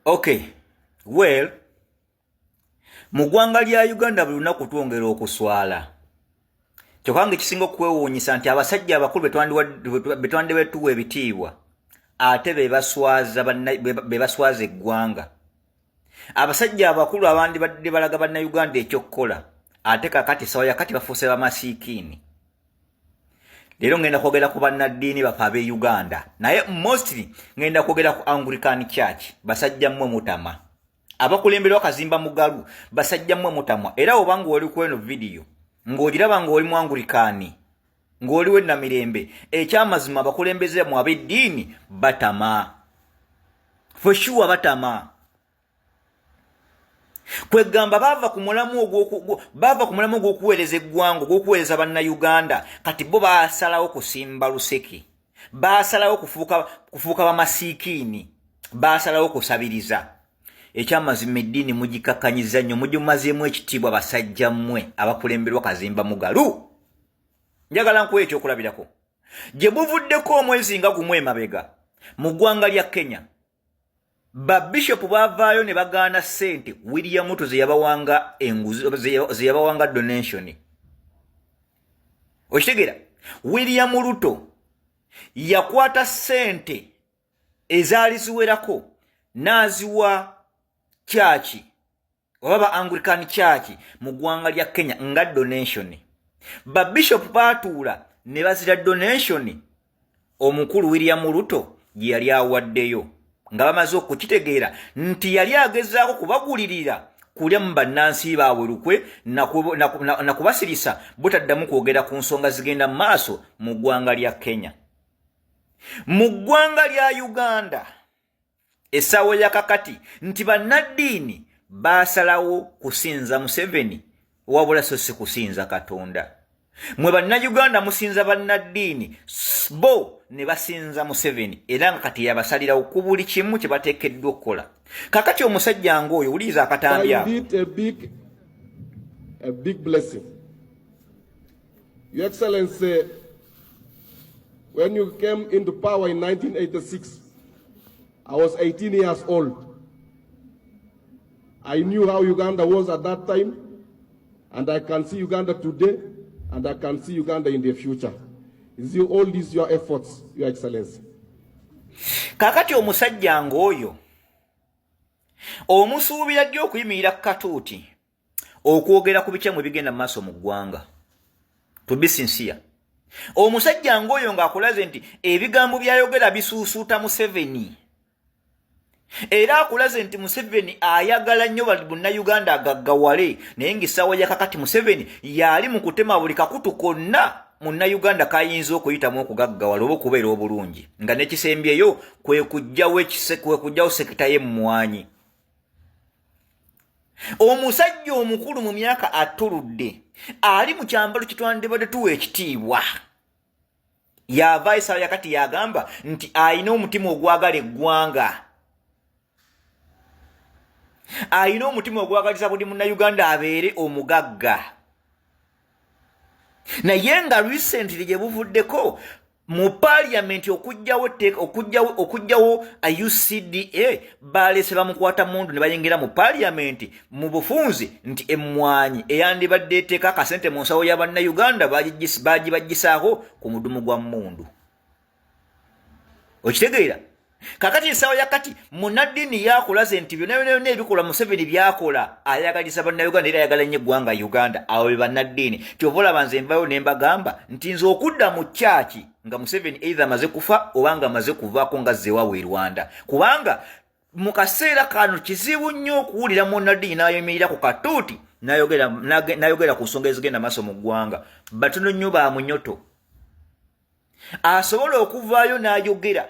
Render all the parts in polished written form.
Okay, well, mu ggwanga lya Uganda buli lunaku twongera okuswala. Kyokka nga ekisinga okwewuunyisa nti abasajja abakulu be twandibadde tuwa ebitiibwa ate be baswaza eggwanga. Abasajja abakulu abandibadde balaga Bannayuganda ekyokukola, ate kakati sawa yakati bafuuse bamasiikiini. Leero ngenda kwogera ku bannaddiini baffe ab'e Uganda, naye mostly ngenda kwogera ku Anglican Church. Basajja mmwe mutama, abakulemberwa Kazimba Mugalu, basajja mmwe mutamwa. Era oba ng'oli ku eno vidiyo ng'ogiraba ng'oli mu Angulikaani, ng'oliwo enamirembe, ekyamazima abakulembeze mu ab'eddiini batama, for sure batama. Kwegamba baava ku mulamu ogw'okuweereza eggwanga, ogw'okuweereza Bannayuganda. Kati bo baasalawo kusimba luseke, baasalawo kufuuka bamasiikiini, baasalawo kusabiriza. Ekyamazima eddiini mugikakkanyiza nnyo, mugimazeemu ekitiibwa. Basajja mmwe abakulemberwa Kazimba Mugalu, njagala nkuwa ekyokulabirako. Gye buvuddeko omwezi nga gumu emabega, mu ggwanga lya Kenya, babishopu baavaayo ne bagaana ssente William Ruto ze yabawanga enguzi, ze yabawanga donation. Okitegeera? William Ruto yakwata ssente ezaali ziwerako n'aziwa church oba ba Anglican Church mu ggwanga lya Kenya nga donation. Babishopu baatuula ne bazira donation omukulu William Ruto gye yali awaddeyo, nga bamaze okukitegeera nti yali agezaako kubagulirira kulya mu bannansi baabwe lukwe nakubasirisa butaddamu kwogera ku nsonga zigenda mu maaso mu ggwanga lya Kenya. Mu ggwanga lya Uganda essaawa ya kakati nti bannaddiini baasalawo kusinza Museveni wabula so si kusinza Katonda. Mwe Bannayuganda musinza bannaddiini, bo ne basinza Museveni, era nga kati yabasalirawo ku buli kimu kye bateekeddwa okukola. Kakati omusajja ng'oyo, wuliriza akatambi ako. Indeed a big blessing. Your Excellency, when you came into power in 1986, I was 18 years old. I knew how Uganda was at that time, and I can see Uganda today, and I can see Uganda in the future. Is you all these your efforts, Your Excellency? Kaakati omusajja ng'oyo omusuubira ddi okuyimirira ku katuuti okwogera ku bikyamu ebigenda mu maaso mu ggwanga? To be sincere, omusajja ng'oyo ng'akulaze nti ebigambo by'ayogera bisuusuuta Museveni, era akulaze nti Museveni ayagala nnyo bali Munnayuganda agaggawale, naye ng'essaawa ya kakati Museveni yali mu kutema buli kakutu konna Munnayuganda kayinza okuyitamu okugaggawala oba okubeera obulungi, nga n'ekisembyeyo kwe kuggyawo sector y'emmwanyi. Omusajja omukulu mu myaka attuludde, ali mu kyambalo kitwandibadde tuwa ekitiibwa, yava essaawa yakati yagamba nti ayina omutima ogwagala eggwanga, ayina omutima ogwagaliza buli Munnayuganda abeere omugagga. Naye nga recently gye buvuddeko mu Paliamenti okugjawo etteeka okugjawo UCDA, baleese bamukwata mundu ne bayingira mu Paliamenti mu bufunzi nti emmwanyi eyandibadde eteeka akasente mu nsawo ya Bannayuganda bagibagisaako ku mudumu gwa mmundu. Okitegeera? Kakati ensawo ya kati munnaddiini yakulaze nti byonna byonna byonna ebikola Museveni byakola ayagalisa Bannayuganda, era ayagala nnyo eggwanga Uganda. Abo be bannaddiini. Kyova olaba nze nvayo ne mbagamba nti nze okudda mu church nga Museveni either amaze kufa oba nga amaze kuvaako nga zzewaabwe e Rwanda, kubanga mu kaseera kano kizibu nnyo okuwulira munnaddiini n'ayimirira ku katuuti n'ayogera ku nsonga ezigenda maaso mu ggwanga. Batono nnyo ba munyoto asobola okuvaayo n'ayogera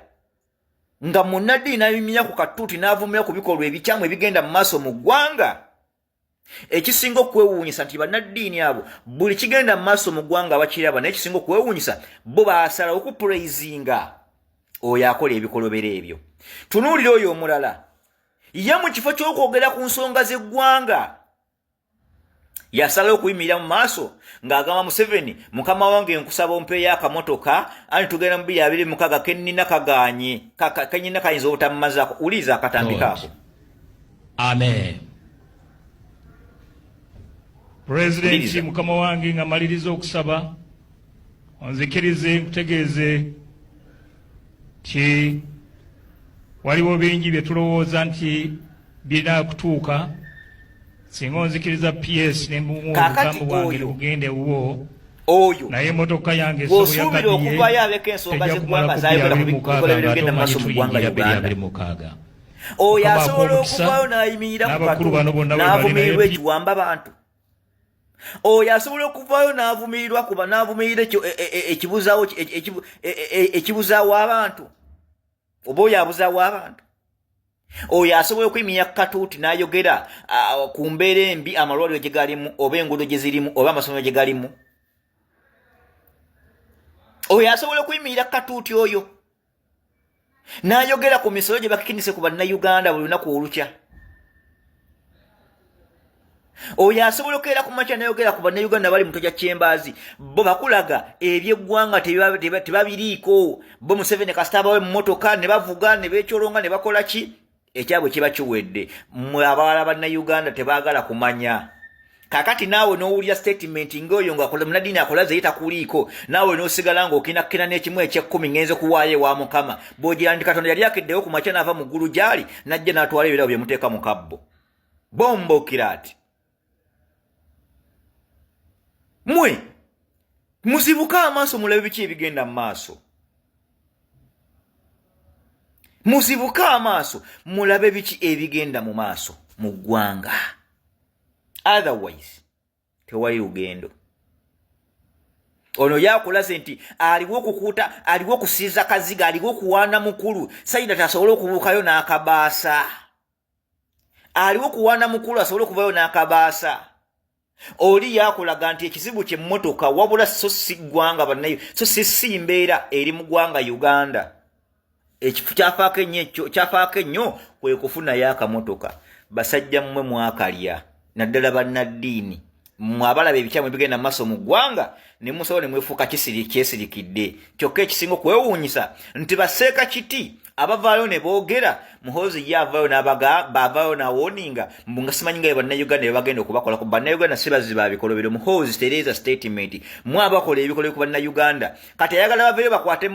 nga munnaddiini n'ayimira ku katuuti n'avumira ku bikolwa ebikyamu ebigenda mu maaso mu ggwanga. Ekisinga okwewuunyisa nti bannaddiini abo buli kigenda mu maaso mu ggwanga bakiraba, naye ekisinga okwewuunyisa bo baasalawo okupraisinga oyo akola ebikolobero ebyo. Tunuulira oyo omulala, ye mu kifo ky'okwogera ku nsonga z'eggwanga yasalawo okuyimirira mu maaso ng'agamba Museveni, "Mukama wange, nkusaba ompeeyo akamotoka, ani tugenda mu 2026, kennina kagaanye, kenyina kayinza obutammazaako." Wuliriza akatambi kaako. Amen. Pulezidenti mukama wange, nga maliriza okusaba, onzikirize nkutegeeze nti waliwo bingi bye tulowooza nti birina kutuuka. Singa onzikiriza, PS, ne mbumu Kaakati obugambo bwange oyo. bugende ewuwo, Oyo naye emotoka yange bw'osuubira okuvaayo abeeko ensonga tejja z'eggwanga kumala zayogera ku 2026 bikolwa ng'ate ebigenda mu omanyi maaso mu ggwanga tuyingira Uganda. 2026. Oyo Mukama asobola akuwe omukisa, okuvaayo n'ayimirira ku n'abakulu bano katu bonna bwe bali, n'avumirirwa naye ekiwamba bantu. Oyo asobola okuvaayo n'avumirirwa kuba n'avumirira ekyo ekibuzaawo ekibuzaawo abantu, oba oyo abuzaawo abantu. Oyo asobola okuyimirira ku katuuti n'ayogera ku mbeera embi amalwaliro gye galimu, oba enguudo gye zirimu, oba amasomero gye galimu. Oyo asobola okuyimirira ku katuuti oyo n'ayogera ku misolo gye bakikinise ku Bannayuganda buli lunaku olukya. Oyo asobola okukeera ku makya n'ayogera ku Bannayuganda bali muto gya kyembaazi. Bo bakulaga ebyeggwanga tebabiriiko. Bo Museveni kasita abawe emmotoka ne bavuga ne beekyolonga ne bakola ki, ekyabwe kiba kiwedde. Mmwe abalala Bannayuganda tebaagala kumanya. Kakati naawe n'owulira statement ng'oyo nga munaddiini akolaze ye takuliiko, naawe n'osigala ng'okinakkina n'ekimu ekyekumi ngenze kuwaayo ewa Mukama, bw'ogira nti Katonda yali akeddewo ku makya n'ava mu ggulu gy'ali n'ajja n'atwala ebirabo bye muteeka mu kabbo bombokiraati. Mwe muzibuke amaaso mulabe biki ebigenda mu maaso. Muzibuke amaaso mulabe biki ebigenda mu maaso mu ggwanga, otherwise tewali lugendo. Ono yakulaze nti aliwo okukuuta, aliwo okusiiza kaziga, aliwo okuwaana mukulu sayida tasobole okubuukayo n'akabaasa. Aliwo okuwaana mukulu asobole okuvayo n'akabaasa. Oli yakulaga nti ekizibu kyemmotoka wabula so si ggwanga bannayo, so si mbeera eri mu ggwanga Uganda. Ekifo kyafaako ennyo, ekyo kyafaako ennyo kwe kufunayo akamotoka. Basajja mmwe mwakalya, naddala bannaddiini mmwe abalaba ebikyamu ebigenda mu maaso mu ggwanga ne musobola ne mwefuuka kisiri kyesirikidde. Kyokka ekisinga okwewuunyisa nti baseeka kiti abavaayo ne boogera. Muhoozi ye avaayo n'abaga, baavaayo n'awooninga mbu nga simanyi nga Bannayuganda bye bagenda okubakolako. Bannayuganda si bazzi ba bikolobero. Muhoozi, tereeza statement. Mwe abakola ebikolobero ku Bannayuganda, kati ayagala baveeyo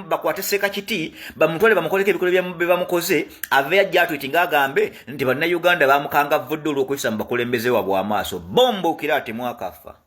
bakwate seeka kiti bamutwale bamukoleko ebikolobero bye bamukoze, aveeyo ajja atwiti ng'agambe nti Bannayuganda bamukangavudde olw'okuyisa mu bakulembeze wabwe amaaso. Bombuukira ati mwakafa.